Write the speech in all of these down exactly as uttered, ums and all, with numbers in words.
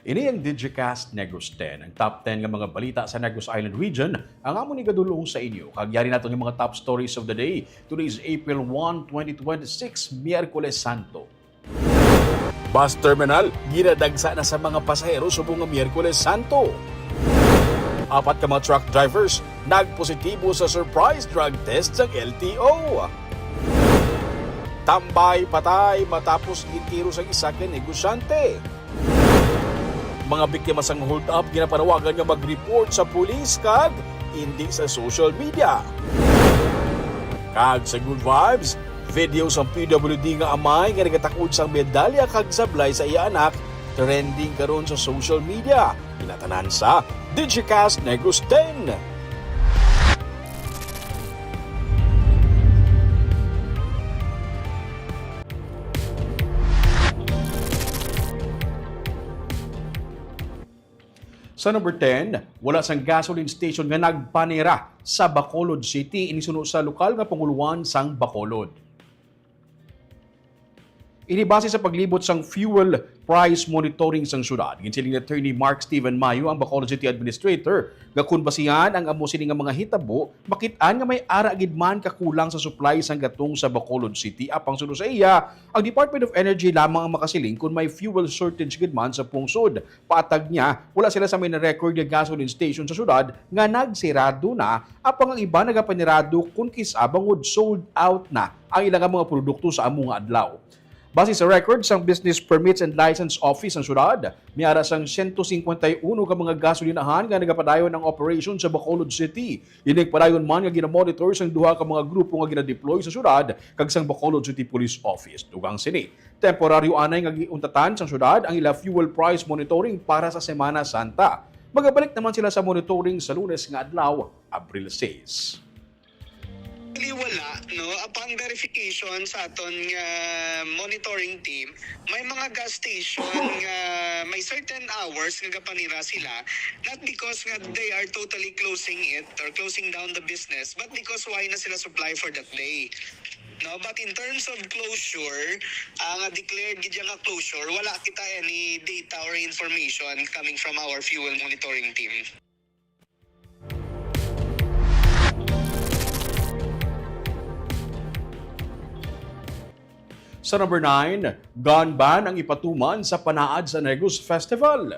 Ini ang Digicast Negros ten, ang top ten nga mga balita sa Negros Island Region, ang amon igadulong sa inyo. Kag yari nato ang mga top stories of the day. Today is April one, twenty twenty-six, Miyerkules Santo. Bus terminal, ginadagsa na sa mga pasahero subong nga Miyerkules Santo. Apat ka mga truck drivers nagpositibo sa surprise drug test sang L T O. Tambay patay matapos gintiro sang isa ka negosyante. Mga biktima sang hold-up ginapanawagan nga mag-report sa pulis kag indi sa social media. Kag sa Good Vibes, video sang P W D nga amay nga nagatakod sang medalya kag sablay sa iya anak trending karon sa social media. Ina tanan sa Digicast Negros ten. Sa number ten, wala sang gasoline station nga nagpanira sa Bacolod City, ini suno sa lokal nga panguluan sang Bacolod. Ini base sa paglibot sang fuel price monitoring sang syudad. Ginsiling ni Attorney Mark Steven Mayo, ang Bacolod City Administrator, nga kon basihan ang amo sini nga mga hitabo, makit-an nga may ara gid man kakulang sa supply sang gatong sa Bacolod City. Apang suno sa iya, ang Department of Energy lamang ang makasiling kon may fuel shortage gid man sa pungsod. Patag niya, wala sila sa may na-record nga gasoline station sa syudad nga nagsirado na, apang ang iba nagapanirado kon kis-a bangod sold out na ang ila nga mga produkto sa amo nga adlaw. Base sa record sang Business Permits and License Office sang syudad, may ara sang siyento singkwenta y uno ka mga gasolinahan nga nagapadayon ang operasyon sa Bacolod City. Ini nagpadayon man nga ginamonitor sang duha ka mga grupo nga ginadeploy sa syudad kag sang Bacolod City Police Office. Dugang sini, temporaryo anay nga giuntatan sang syudad ang ila fuel price monitoring para sa Semana Santa. Magabalik naman sila sa monitoring sa Lunes nga adlaw, Abril sais. Actually, wala, no? Upon verification sa aton nga monitoring team, may mga gas station nga may certain hours nga gapanira sila, not because nga they are totally closing it or closing down the business, but because wala na sila supply for that day. No, but in terms of closure, ah, nga declared gid nga closure, wala kita any data or information coming from our fuel monitoring team. Sa number nine, gun ban ang ipatuman sa panaad sa Negros Festival.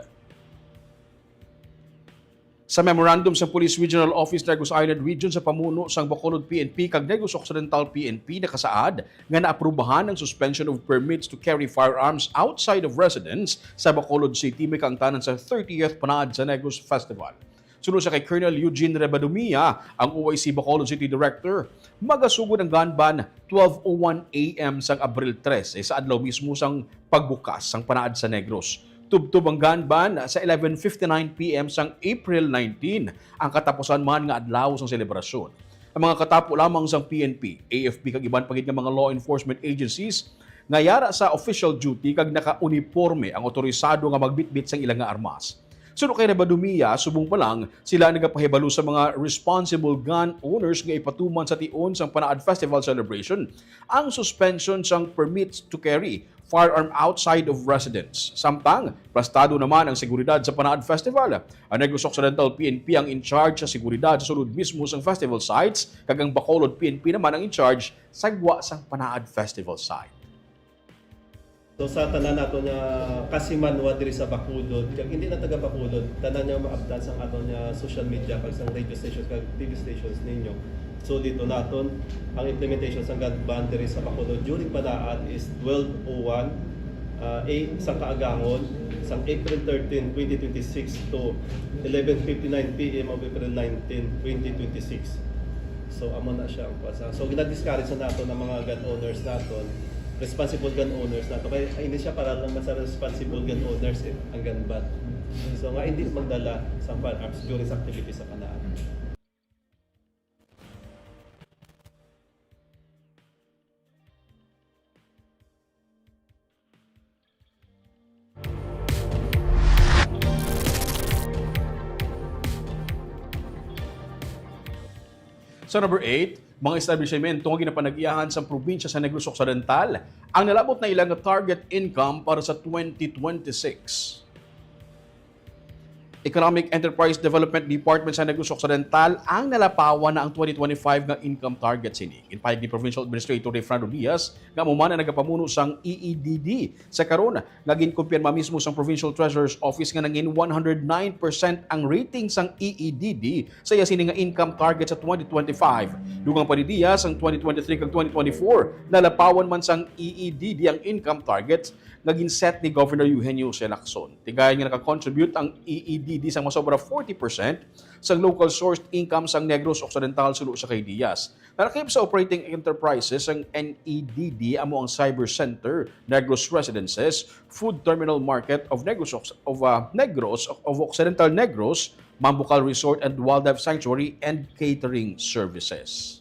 Sa memorandum sa Police Regional Office Negros Island Region sa pamuno sang Bacolod P N P kag Negros Occidental P N P, nakasaad nga naaprubahan ang suspension of permits to carry firearms outside of residence sa Bacolod City, may kaangtanan sa thirtieth Panaad sa Negros Festival. Suno sa kay Colonel Eugene Rebadumia, ang O I C Bacolod City Director, magasugod ang gun ban twelve oh one A M sang Abril trese, sa adlaw mismo sang pagbukas sang Panaad sa Negros. Tubtob ang gun ban sa eleven fifty-nine P M sang April nineteen, ang katapusan man nga adlaw sang selebrasyon. Ang mga katapo lamang sang P N P, A F P kag iban pa gid nga mga law enforcement agencies nga yara sa official duty kag naka-uniporme ang otorisado nga magbitbit sang ila nga armas. Suno kay Rebadumia, subong pa lang, sila nagapahibalo sa mga responsible gun owners nga ipatuman sa tion sang Panaad Festival celebration ang suspension sang permits to carry firearm outside of residence. Samtang, prastado naman ang seguridad sa Panaad Festival. Ang Negros Occidental P N P ang in charge sa seguridad sa sulod mismo sang festival sites, kag ang Bacolod P N P naman ang in charge sa gwa sang Panaad Festival site. So, sa tanan nato nga kasimanwa diri sa Bacolod, kag hindi na taga Bacolod, tanan nga maabtan sang aton nga social media, kag sang radio stations, kag T V stations ninyo. So, dito naton ang implementation sang gun ban diri sa Bacolod during Panaad is twelve oh one, ah, A, sang kaagahon, sang April thirteen, twenty twenty-six to eleven fifty-nine P M of April nineteen, twenty twenty-six. So, amo na siya ang kuwan sa, so, gina-discourage na nato ng mga gun owners naton, responsible gun owners nato. Kaya, ay, hindi siya para lang sa responsible gun owners, eh, ang gun ban. So, nga hindi magdala sa firearms during sa activity sa Panaad. Sa number eight, mga establisimento nga ginapanag-iyahan sa probinsya sa Negros Occidental ang nalabot na ilang target income para sa twenty twenty-six. Economic Enterprise Development Department sa Negros Occidental ang nalapawan na ang twenty twenty-five nga income target sini. Ginpahayag ni Provincial Administrator Rayfrando Diaz nga amo man ang nagapamuno sang E E D D sa karon nga ginkumpirma mismo sang Provincial Treasurer's Office nga nangin one hundred nine percent ang rating sang E E D D sa iya sini nga income target sa twenty twenty-five. Dugang pa ni Diaz, ang twenty twenty-three kag twenty twenty-four nalapawan man sang E E D D ang income targets nga gin-set ni Governor Eugenio Lacson. Tigayon nga naka-contribute ang E E D D sang masobra forty percent sang local sourced income sang Negros Occidental, suno sa kay Diaz. Nalakip sa operating enterprises sang N E D D amo ang Cyber Center, Negros Residences, Food Terminal Market of Negros Oc-, of, uh, Negros, of Occidental Negros, Mambucal Resort and Wildlife Sanctuary, and catering services.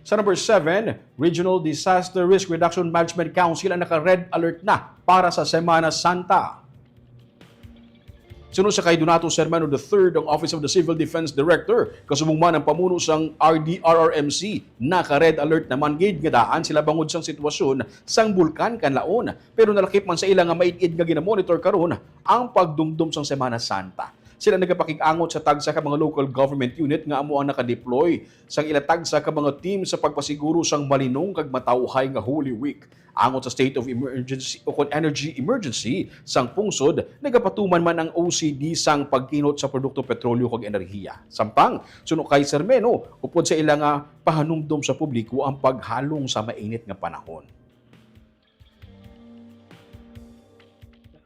Sa number seven, Regional Disaster Risk Reduction Management Council ang naka-red alert na para sa Semana Santa. Suno sa kay Donato Sermano the third, ang Office of the Civil Defense Director, kasubong man ang pamuno sang R D R R M C, naka-red alert naman gid nga daan sila bangod sang sitwasyon sang Bulkan Kanlaon. Pero nalakip man sa ila nga maid-id nga ginamonitor karon ang pagdumdom sang Semana Santa. Sila nagapakig-angot sa tagsa ka mga local government unit nga amo ang nakadeploy sang ila tagsa ka mga team sa pagpasiguro sang malinong kag matawhay nga Holy Week. Angot sa state of emergency o kon energy emergency sang pungsod, nagapatuman man ang O C D sang pagkinot sa produkto, petrolyo kag enerhiya. Samtang, suno kay Sermeno, upod sa ila nga pahanumdom sa publiko ang paghalong sa mainit nga panahon.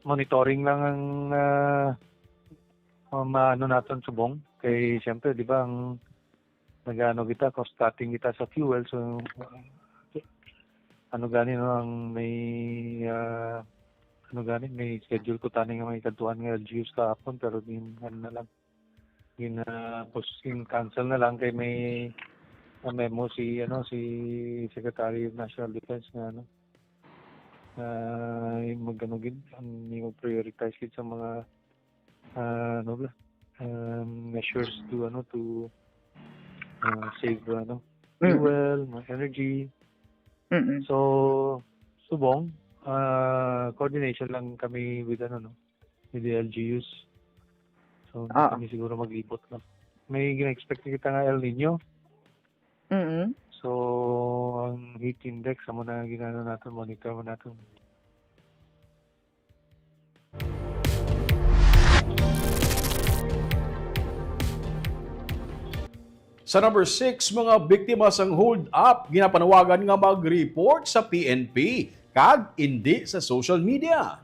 Monitoring lang ang, ah, ma-, maano naton subong. Kay, siyempre, di ba, ang nag-ano kita, cost cutting kita sa fuel. So, ano gani, no, ang may, ah, ano gani, may schedule ko tani nga may kadtuan nga L G Us kahapon, pero din, ano na lang, gina-, pos-, gin-cancel na lang kay may, ah, memo si, ano, si Secretary of National Defense nga, ano, ah, yung mag-, ano gid, ang, yung mag-prioritize gid sa mga, ah, ano ba, um, measures to, ano, to, ah, save, ano, Mm. fuel, mga energy. Mm-mm. So, subong, ah, coordination lang kami with, ano, no, with the L G Us. So, hindi Ah. kami siguro maglibot, no? May gina-expect kita nga El Nino. Mm. So, ang heat index, amo na ang ginano naton, monitor mo naton. Sa number six, mga biktima sang hold up, ginapanawagan nga mag-report sa P N P kag indi sa social media.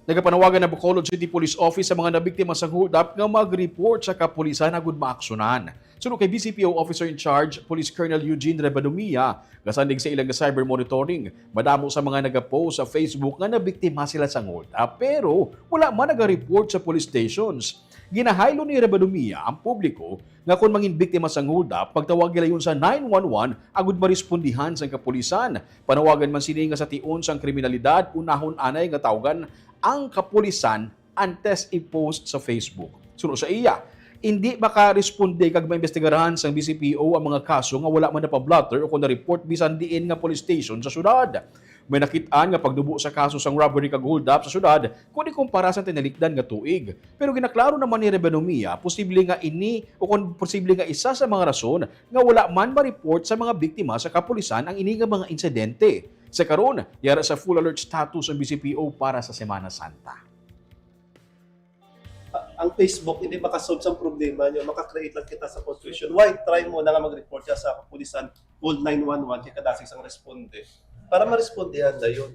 Nagapanawagan ang Bacolod City Police Office sa mga nabiktima sang hold up nga mag-report sa kapulisan agud maaksyonan. Suno kay B C P O Officer in Charge, Police Colonel Eugene Rebadomia, kasandig sa ilang cyber monitoring, madamo sa mga nagapost sa Facebook nga nabiktima sila sang hold up, pero wala man naga-report sa police stations. Ginahaylo ni Rebadomia ang publiko nga kon mangin biktima sang hold up, magtawag gilayon sa nine one one agud marespondihan sang kapulisan. Panawagan man sini nga sa tion sang kriminalidad, unahon anay nga tawgan ang kapulisan antes i-post sa Facebook. Suno sa iya, indi makaresponde kag maimbestigaran sang B C P O ang mga kaso nga wala man napa-blotter o kon na-report bisan diin nga police station sa syudad. May nakit-an nga pagdubo sa kaso sang robbery kag hold-up sa syudad kon ikumpara sa tinalikdan nga tuig. Pero ginaklaro naman ni Rebadomia, posible nga ini o kon posible nga isa sa mga rason nga wala man ma-report sa mga biktima sa kapulisan ang ini nga mga insidente. Sa karon, yara sa full alert status ang B C P O para sa Semana Santa. A-, ang Facebook hindi makasolve sang problema niyo, maka-create lang kita sa confusion. Why? Try mo na nga mag-report ka sa kapulisan, call nine one one, kay kadasig sang responde. Para marespondihan dayon.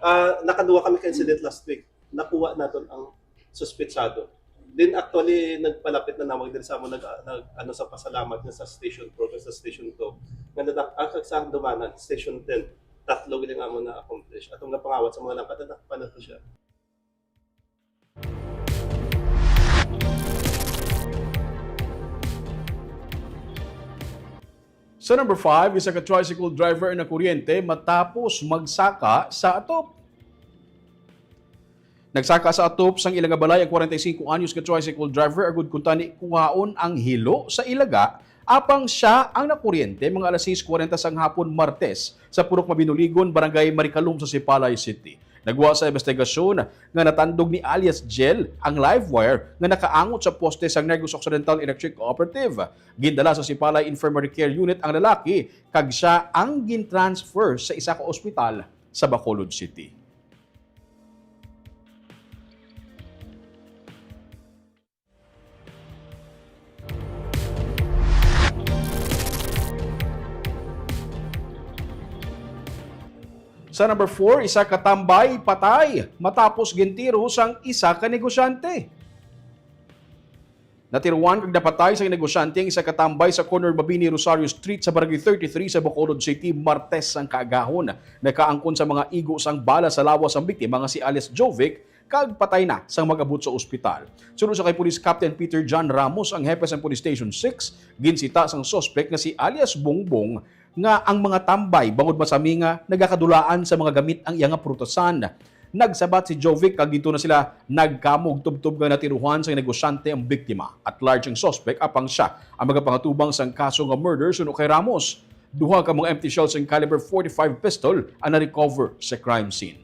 Ah, nakaduwa kami ka incident last week. Nakuha naton ang suspetsado. Then actually, nagpalapit na nawag din sa amo, nag, nag, ano, sa pasalamat niya sa Station four, sa Station two. Nga nadak-, ah, kag sa Handumanan, Station ten, tatlo gid ang amo na accomplish. Atong napangawat sa mga langkat, nadakpan na to siya. Sa number five, isa ka tricycle driver na kuryente matapos magsaka sa atop. Nagsaka sa atop sang ila nga balay ang kwarenta y singko anyos nga tricycle driver agud kuntani kuhaon ang hilo sa ilaga, apang sia ang nakuryente mga alas sais kwarenta sang hapon Martes sa Purok Mabinuligon, Barangay Maricalom sa Sipalay City. Nagwa sa investigasyon nga natandog ni alias Jel ang live wire nga nakaangot sa poste sang Negros Occidental Electric Cooperative. Gindala sa Sipalay Infirmary Care Unit ang lalaki kag sia ang gin-transfer sa isa ka ospital sa Bacolod City. Sa number four, isa ka tambay patay matapos gintiro sang isa ka negosyante. Natiruan kag napatay sang negosyante ang isa ka tambay sa corner Mabini Rosario Street sa Barangay thirty-three sa Bacolod City, Martes sang kaagahon. Nakaangkon sa mga igo sang bala sa lawas ang biktima nga si alias Jovic kag patay na sang mag-abot sa ospital. Suno sa kay Police Captain Peter John Ramos, ang hepe sang Police Station six, ginsita sang suspek nga si alias Bongbong nga ang mga tambay bangod masami nga nagakadulaan sa mga gamit ang iya nga prutasan. Nagsabat si Jovic kag didto na sila nagkamog tubtob nga natiruhan sang negosyante ang biktima. At large ang suspek apang sia ang magapangatubang sang kaso nga murder suno kay Ramos. Duha ka mga empty shells sang caliber forty-five pistol ang na-recover sa crime scene.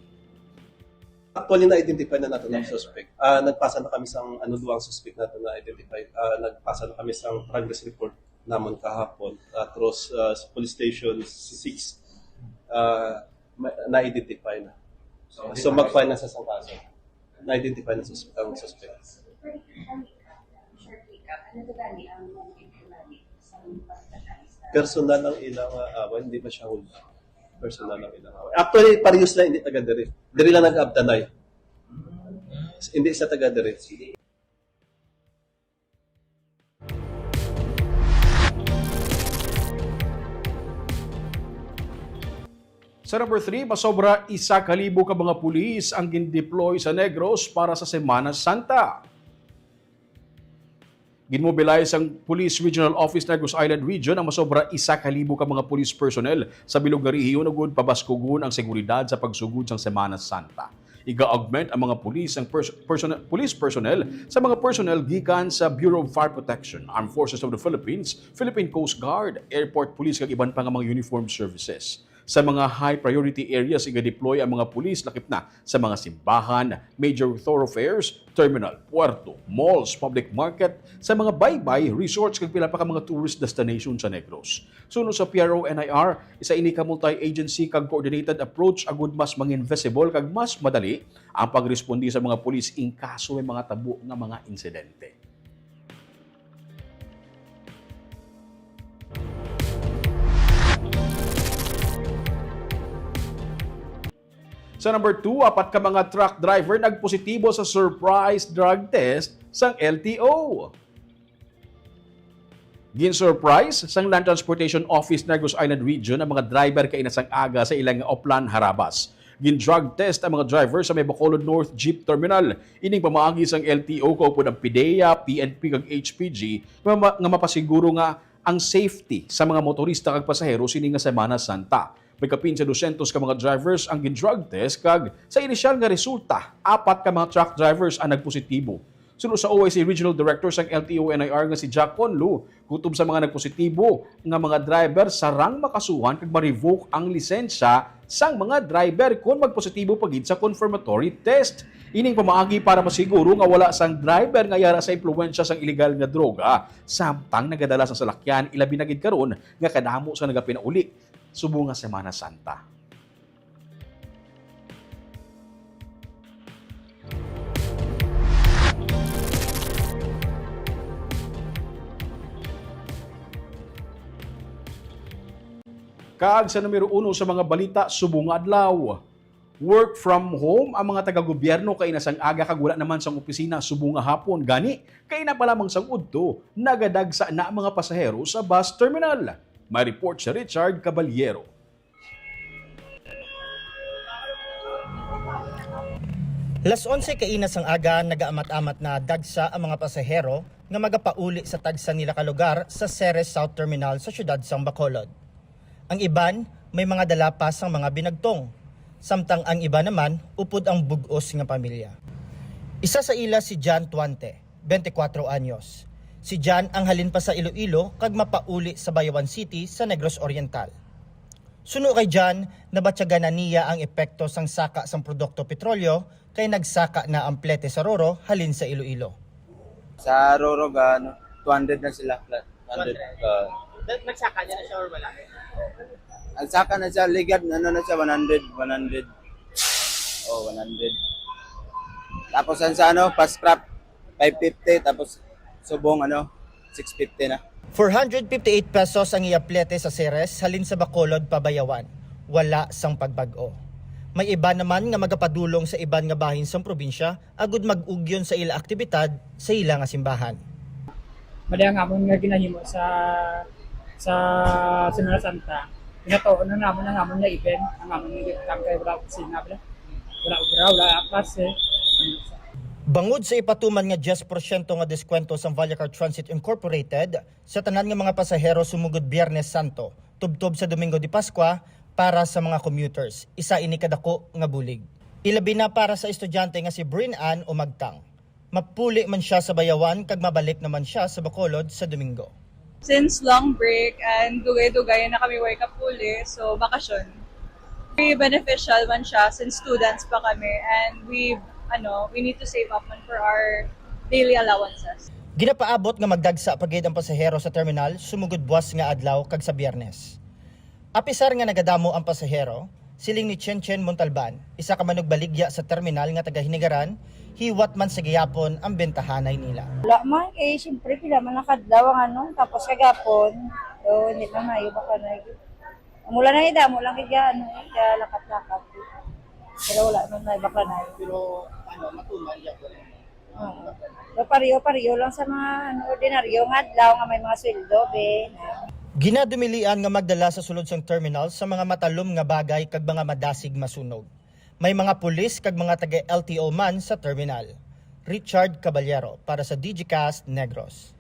Actually, na-identify na nato ang suspect. Ah, nagpasa na kami sang ano, duha ang suspect nato na-identify. Ah, nagpasa na kami sang progress report namon kahapon, ah, across, ah, sa police station six. Ah, ma- na-identify na. So, mag-file na sa sang kaso. Na-identify na sus- ang suspect. Personal ang ilang, ah, away, hindi pa siya hold. Personal ang ilang away. Actually, parehas lang, hindi taga diri. Diri lang nag-abtanay. Hindi sa taga diri. Sa number three, masobra isa ka libo ka mga pulis ang gin-deploy sa Negros para sa Semana Santa. Ginmobilize sang Police Regional Office Negros Island Region ang masobra isa ka libo ka mga police personnel sa bilog nga rehiyon ugod pabaskugon ang seguridad sa pagsugod sang Semana Santa. Iga-augment ang mga pulis ang pers- personnel, police personnel sa mga personnel gikan sa Bureau of Fire Protection, Armed Forces of the Philippines, Philippine Coast Guard, Airport Police kag iban pa nga mga uniformed services. Sa mga high priority areas, iga-deploy ang mga pulis lakip na sa mga simbahan, major thoroughfares, terminal, puerto, malls, public market, sa mga baybay, resorts kag pila pa ka mga tourist destination sa Negros. Suno sa P R O N I R, isa ini ka multi-agency kag coordinated approach agud mas mangin visible kag mas madali ang pagresponde sa mga pulis in kaso may mga tabo nga mga insidente. Sa number two, apat ka mga truck driver nagpositibo sa surprise drug test sang L T O. Gin-surprise sang Land Transportation Office Negros Island Region ang mga driver kaina sang aga sa ilang Oplan Harabas. Gin-drug test ang mga driver sa may Bacolod North Jeep Terminal. Ining pamaagi sang L T O kaupod ang PDEA, P N P kag H P G nga ma- nga mapasiguro nga ang safety sa mga motorista kag pasahero sini nga Semana Santa. May kapin sa dusyentos ka mga drivers ang gin-drug test kag sa inisyal nga resulta, apat ka mga truck drivers ang nagpositibo. Suno sa O I C Regional Director sang L T O N I R nga si Jack Conlu, kutob sa mga nagpositibo nga mga driver, sarang makasuhan kag ma-revoke ang lisensya sang mga driver kon magpositibo pa gid sa confirmatory test. Ining pamaagi para masiguro nga wala sang driver nga yara sa impluwensya sang iligal nga droga samtang nagadala sang salakyan, ilabi na gid karon nga kadamo sa nagapinauli subong nga Semana Santa. Kag sa numero uno sa mga balita subong nga adlaw, work from home ang mga taga-gobyerno kaina sang aga kag wala naman sang opisina subong nga hapon. Gani, kaina pa lamang sang udto, nagadagsa na ang mga pasahero sa bus terminal. May report si Richard Caballero. Las onse kaina sang aga, nagaamat-amat na dagsa ang mga pasahero nga magapauli sa tagsa nila ka lugar sa Ceres South Terminal sa siyudad sang Bacolod. Ang iban may mga dala pa sang mga binagtong, samtang ang iban naman upod ang bug-os nga pamilya. Isa sa ila si Jan Tuante, twenty-four anyos. Si Jan ang halin pa sa Iloilo kag mapauli sa Bayawan City sa Negros Oriental. Suno kay Jan, nabatyagan na niya ang epekto sang saka sang produkto petrolyo kay nagsaka na ang plete sa Roro halin sa Iloilo. Sa Roro, ga, ano, two hundred na sila, flat. Two hundred. Two hundred. Uh, Nag-, nagsaka niya na siya or wala? Nagsaka na siya, ligad, ano na siya, one hundred, one hundred. Oh, one hundred. Tapos ang sa, ano, pa-scrap, five fifty, tapos subong, ano, six fifty na. Four hundred fifty-eight pesos ang iya plete sa Ceres halin sa Bacolod pa Bayawan. Wala sang pagbag-o. May iba naman nga magapadulong sa iban nga bahin sang probinsya agud mag-ugyon sa ila aktibidad sa ila nga simbahan. Madi ang amon nga ginahimo sa, sa Semana Santa. Ginatuon na namon ang amon nga event, ang amon nga event kay wala opisina, wala, wala obra, wala klase. Bangod sa ipatuman nga diyes porsyento nga diskwento sang Vallecar Transit Incorporated sa tanan nga mga pasahero sumugod Biyernes Santo, tubtob sa Domingo de Pascua, para sa mga commuters, isa ini kadako nga bulig. Ilabi na para sa estudyante nga si Brin Ann Umagtang. Mapuli man sia sa Bayawan kag mabalik naman sia sa Bacolod sa Domingo. Since long break and dugay-dugay na kami way kapuli, so bakasyon. Very beneficial man siya since students pa kami and we, ano, we need to save up man for our daily allowances. Ginapaabot nga magdagsa pa gid ang pasahero sa terminal sumugod buwas nga adlaw kag sa Biyernes. Apisar nga nagadamo ang pasahero, siling ni Chen Chen Montalban, isa ka manugbaligya sa terminal nga taga Hinigaran, hiwat man sa gihapon ang bentahanay nila. Wala man, kay siyempre pila man ang kadlaw ang ano, tapos kagapon, so hindi man maayo ba kanay. Ang ulan na ida, mo lang kaya ano, eh, kaya lakat-lakat. Pero wala man na iba kanay. Pero ano, matuman niya po. Oo. So, pareho-pareho lang sa mga, ano, ordinaryo nga adlaw nga may mga sweldo, be. Ginadumilian nga magdala sa sulod sang terminal sa mga matalom nga bagay kag mga madasig masunog. May mga pulis kag mga taga L T O man sa terminal. Richard Caballero para sa Digicast Negros.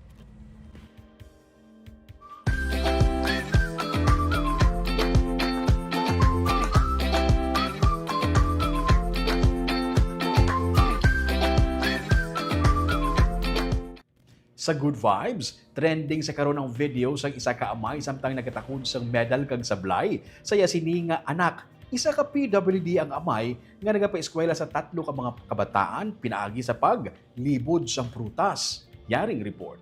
Sa Good Vibes, trending sa karon ang video sang isa ka amay samtang nagatakod sang medal kag sablay sa iya sini nga anak. Isa ka P W D ang amay nga nagapaeskwela sa tatlo ka mga kabataan pinaagi sa paglibod sang prutas. Yaring report.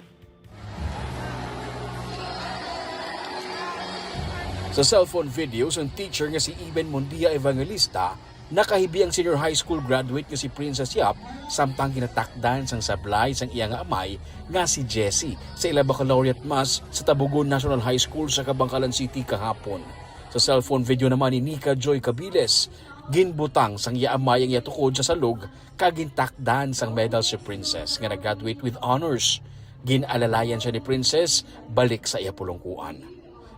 Sa cellphone video sang teacher nga si Iben Mundia Evangelista, nakahibi ang senior high school graduate nga si Princess Yap samtang ginatakdan sang sablay sang iya nga amay nga si Jessie sa ila baccalaureate mass sa Tabugon National High School sa Kabankalan City kahapon. Sa cellphone video naman ni Nika Joy Cabiles, ginbutang sang iya amay ang iya tukod sa salog kag gintakdan sang medal si Princess nga nag-graduate with honors. Gin-alalayan siya ni Princess balik sa iya pulongkuan.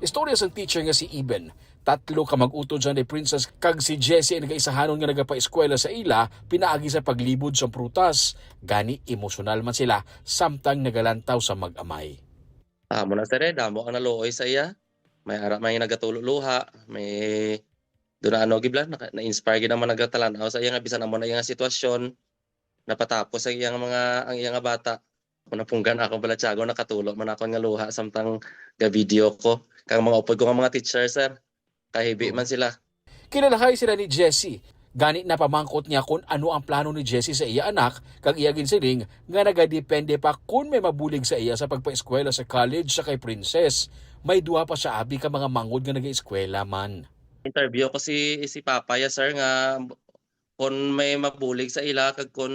Istorya sang teacher nga si Iben, tatlo ka mag-utod siya ni Princess kag si Jessie ang nagaisahanon nga nagapaeskwela sa ila pinaagi sa paglibod sang prutas. Gani, emosyonal man sila samtang nagalantaw sa mag-amay. Amo na, sir, eh, damo ang naluoy sa iya. May ara may nagatulo luha, may do na ano gid lang, naka-, na-inspire gid ang mga nagatalan-aw sa iya nga bisan amo na iya nga sitwasyon, napatapos ang iyang mga, ang iya nga bata. Kung napunggan ako balatyago, nakatulo man ako nga luha samtang ga-video ko. Kang mga upod ko nga mga teacher, sir, kahibi Oo. man sila. Kinalahay sila ni Jessie. Gani napamangkot niya kon ano ang plano ni Jessie sa iya anak, kag iya ginsiling nga nagadepende pa kon may mabulig sa iya sa pagpaeskwela sa college sa kay Princess. May duha pa siya abi ka mga manghod nga nagaeskwela man. Interview ko si, si Papa ya, sir, nga kon may mabulig sa ila kag kon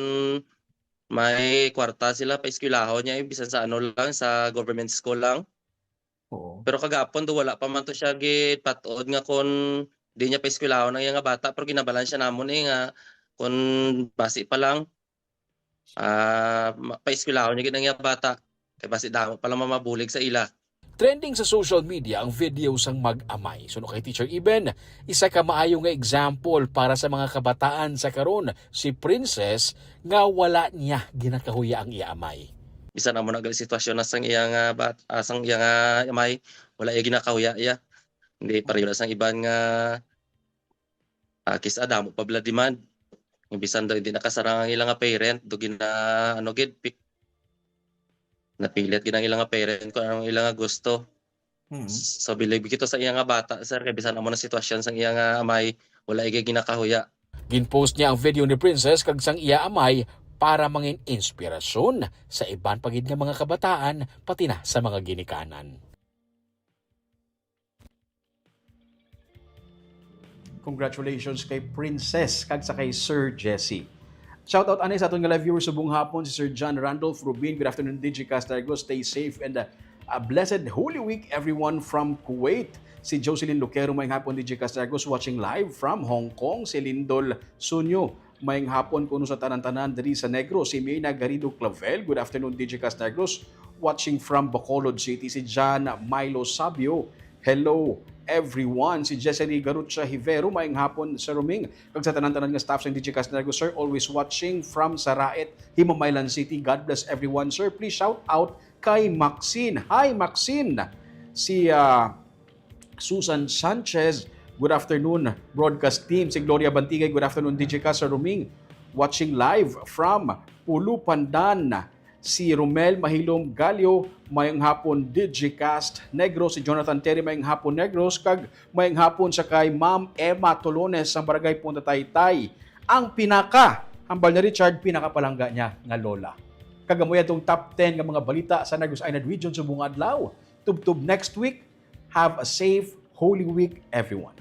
may kwarta sila, paeskwelahon niya, eh, bisan sa ano lang, sa government school lang. Oo. Pero kagapon do wala pa man to siya gipat-od nga kon di niya paeskwelahon ang iya nga bata, pero ginabalan siya namon, eh, nga kon basi pa lang, ah, ma-, paeskwelahon niya gid ang iya bata. Kay basi damo pa lang mamabulig sa ila. Trending sa social media ang video sang mag-amay. Suno kay Teacher Iben, isa ka maayo nga example para sa mga kabataan sa karon si Princess nga wala niya ginakahuya ang iya amay. Bisan amo na gali sitwasyon na sang iya nga bat-, ah, sang iya nga amay, wala iya ginakahuya iya. Hindi pareho na sang iban nga, ah, kis-a damo pa bala demand. Bisan daw hindi nakasarang ang ila nga parent, do gina, ano gid, pi-, napilit gid ang ila nga parent kung anong ila nga gusto. Mhm. So, believe kita sa iya nga bata, sir, kay bisan amo na sitwasyon sang iya nga amay, wala igay ginakahuya. Ginpost niya ang video ni Princess kag sang iya amay para mangin inspirasyon sa iban pa gid nga mga kabataan, pati na sa mga ginikanan. Congratulations kay Princess kag sa kay Sir Jesse. Shout out ani sa aton nga live viewers subong hapon, si Sir John Randolph Rubin. Good afternoon, D J Cast Negros. Stay safe and uh, a blessed Holy Week, everyone, from Kuwait. Si Jocelyn Lucero, maayong hapon, D J Cast Negros, watching live from Hong Kong. Si Lindol Sunyo, maayong hapon kuno sa tanan-tanan diri sa Negros. Si Mina Garrido Clavel, good afternoon, D J Cast Negros, watching from Bacolod City. Si John Milo Sabio, hello everyone. Si Jesseny Garucha Hivero, maayong hapon, Sir Roming, kag sa tanan-tanan nga staff sa D J Cast Negros, sir, always watching from Saraet, Himamaylan City. God bless everyone, sir. Please shout out kay Maxine. Hi, Maxine. Si ah, Susan Sanchez, good afternoon, broadcast team. Si Gloria Bantigay, good afternoon, D J Cast, Sir Roming, watching live from Pulupandan. Si Romel Mahilom Galio, maayong hapon, D J Cast Negros. Si Jonathan Terry, maayong hapon, Negros. Kag maayong hapon sa kay Ma'am Emma Tolones sa Barangay Punta Taytay. Ang pinaka, hambal ni Richard, pinakapalangga niya nga lola. Kag amo atong top ten nga mga balita sa Negros Island Region subong adlaw. Tubtob next week. Have a safe Holy Week, everyone.